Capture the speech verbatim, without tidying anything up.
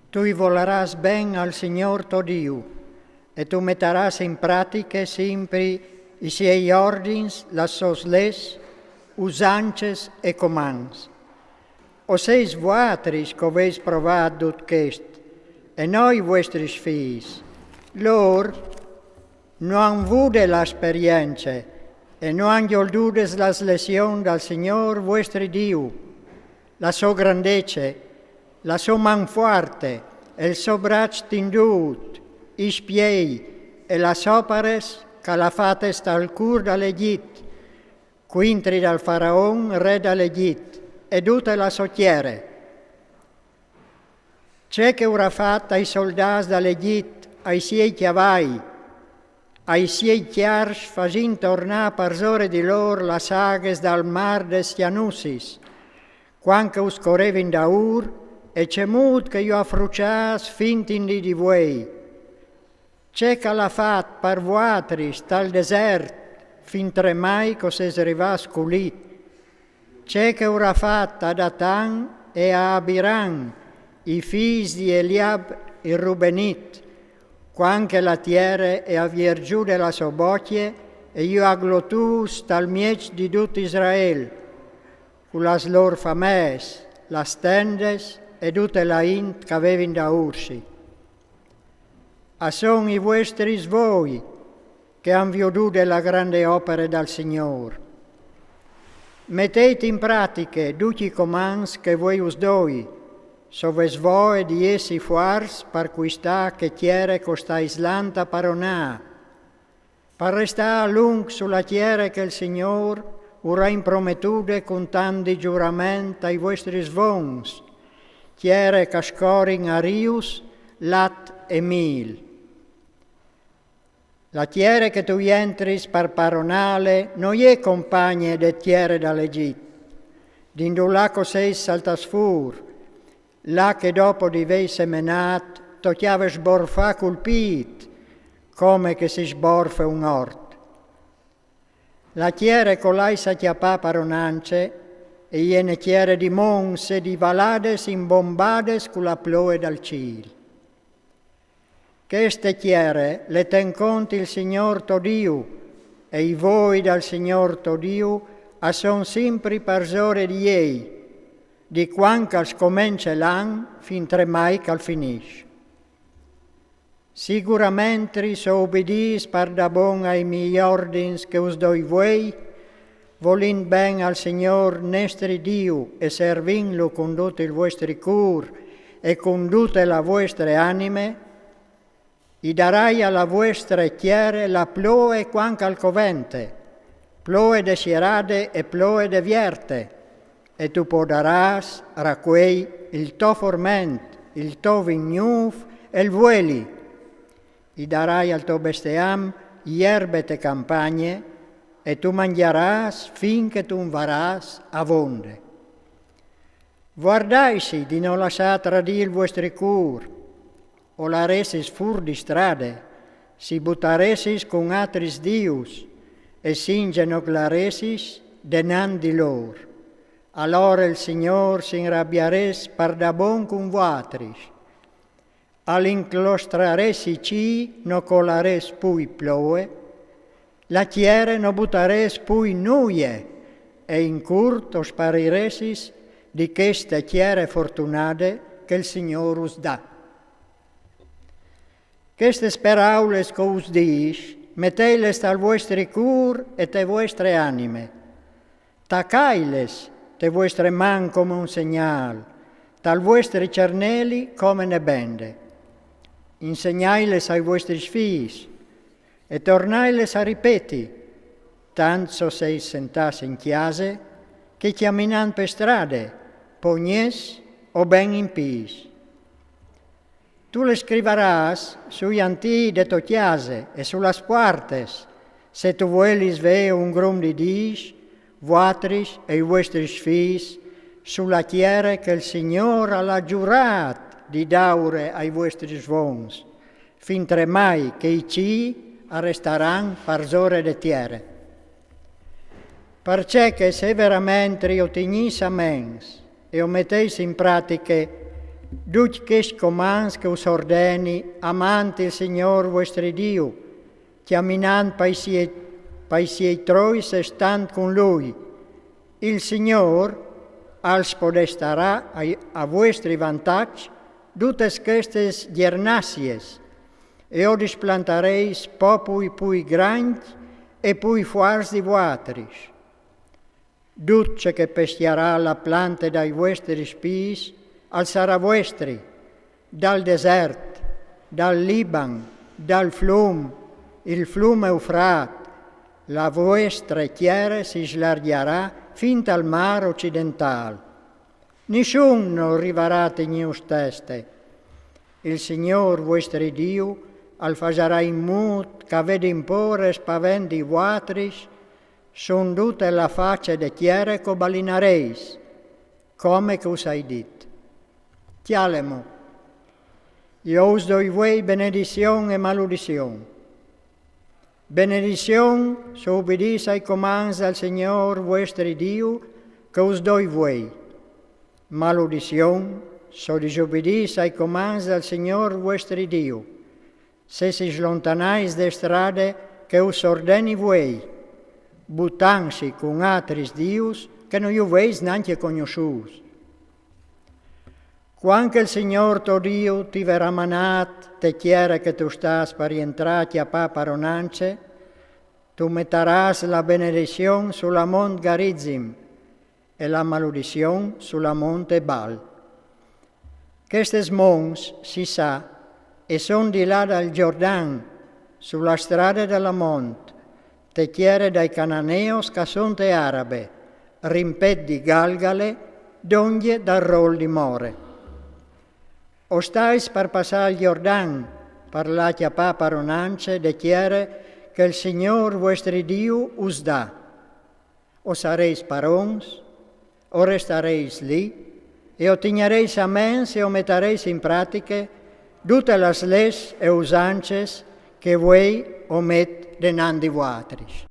Tu i volaràs ben al Signôr to Diu, e tu metaràs in pratiche simpri i siei ordins, las sôs leçs, usances e comants. O seis vuatris che o veis provât dut chest, e no i vuestris fîs. Lôr no àn vude la esperience e no àn gjoldudes las lezions dal Signôr vuestri Diu, la sô grandece, la sô man fuarte, e il so braç tindût, i spiei e las opares che al à fates tal cûr dal Egjit, cuintri dal faraon, re dal Egjit, e dute la sô tiere. Ce che ur à fat ai soldâts dal Egjit, ai siei cjavai, ai siei cjars, fasint tornâ parsore di lôr las aghes dal mâr des Cjanussis, cuant che us corevin daûr, e cemût che ju à fruçâts fin in dì di vuei. Ce che al à fat par vuatris tal desert, fintremai che o seis rivâts culì. Ce che ur à fat a Datan e a Abiram, i fîs di Eliab il Rubenit, cuant che la tiere e à viergjût de la sô bocje e ju à glotûts tal mieç di dut Israel, cu las lôr famês, las tendes e dute la int che a vevin daûrsi. A son i vuestris voi che àn viodude la grande opere dal Signôr. Metêt in pratiche ducj i comants che vuei us doi, se o vês voie di jessi fuarts par cuistâ chê tiere che o stais lant a paronâ, par restâ a lunc su la tiere che il Signôr ur à imprometude cun tant di zurament ai vuestris vons, tiere che a scorin a rius lat e mîl. La tiere che tu jentris par paronâle no je compagne de tiere dal Egjit, dindulà che o seis saltâts fûr, là che dopo di vei semenât to cjaves sborfâ cul pît, come che si sborfe un ort. La tiere che o lais a cjapâ paronance e je une tiere di monts e di valades imbombades cu la ploe dal cîl. Cheste tiere le ten cont il Signôr to Diu, e i voi dal Signôr to Diu a son simpri parsore di ei, di cuant che al scomence l'an fintremai che al finìs. Siguramentri, se o ubidîs par da bon ai miei ordins che us doi vuei, volint ben al Signôr nestri Diu e servintlu cun dut il vuestri cûr e cun dute la vuestre anime, i darai a la vuestre tiere la ploe cuant che al covente, ploe de sierade e ploe de vierte, e tu podarâs racuei il to forment, il to vin gnûf e il vueli. I darai al to bestiam jerbe te campagne, e tu mangjarâs fin che tu 'nt varâs avonde. Vuardaitsi di no lassâ tradî il vuestri cûr, o laressis fûr di strade, si butaressis cun atris dius, e si ingenoclaressis denant di lôr. Alore il Signôr si inrabiarès par da bon cun vuatris. Al inclostrarès i cîi, no colarès pui ploe, la tiere no butarès pui nuie, e in curt o spariressis di cheste tiere fortunade che il Signôr us dà. Chestes peraules che us dîs, meteiles tal vuestri cûr e te vuestre anime. Tacailes te vuestre man come un segnâl, tal vuestri cerneli come une bende. Insegnailes ai vuestris fîs e tornailes a ripeti, tant se o seis sentâts in cjase, che cjaminant pe strade, po gnês o ben in pîts. Tu le scrivarâs sui antîi de tô cjase e su las puartes, se tu vuelis vê un grum di dîs, vuatris e i vuestris fîs, su la tiere che il Signôr al à zurât di dâure ai vuestris vons, fintremai che i cîi a restaran parsore de tiere. Parcè che se veramentri o tignîs a ments e o meteis in pratiche Ducj chescj comants che us ordeni, amant il Signôr vuestri Diu, cjaminant pai siei, pai siei trois e stant cun lui. Il Signôr als podestarà a, a vuestri vantatg dutas chestas gjernassias, e o displantareis popui pui grancj e pui fuarts di vuatris. Dut ce che pescjarà la plante dai vuestris pîts al sarà vuestri, dal desert, dal Liban, dal flum, il flum Eufrat, la vuestre tiere si slargjarà fin tal mar occidentâl. Nissun nol rivarà a tignîus teste. Il Signôr vuestri Diu al fasarà in mût che a vedin pôre e spavent di vuatris sun dute la face de tiere che o balinareis, come che us ai dit. Cjalemo, jo us doi vuei benedission e maludission. Benedission, se o ubidîs ai comants dal Signôr vuestri Diu che us doi vuei. Maludission, se o disubidîs ai comants dal Signôr vuestri Diu, se si slontanais de strade che us ordeni vuei, butantsi cun atris dius che no ju veis nancje cognossûts. Cuant che il Signôr to Diu ti varà manât te tiere che tu stâs par jentrâ a cjapâ paronance, tu metarâs la benedission sul mont Garizim e la maludission sul mont Ebal. Chestes monts, si sa, e son di là dal Jordan, su la strade dal mont, te tiere dai cananeos che a son te Arabe, rimpet di Galgale, dongje dal rôl di More. O stais par passâ il Jordan, par lâ a cjapâ paronance de tiere che il Signôr vuestri Diu us dà. O sareis parons, o restareis li, e o tignareis a ments e o metareis in pratiche dutas las leçs e usances che vuei o met denant di vuatris.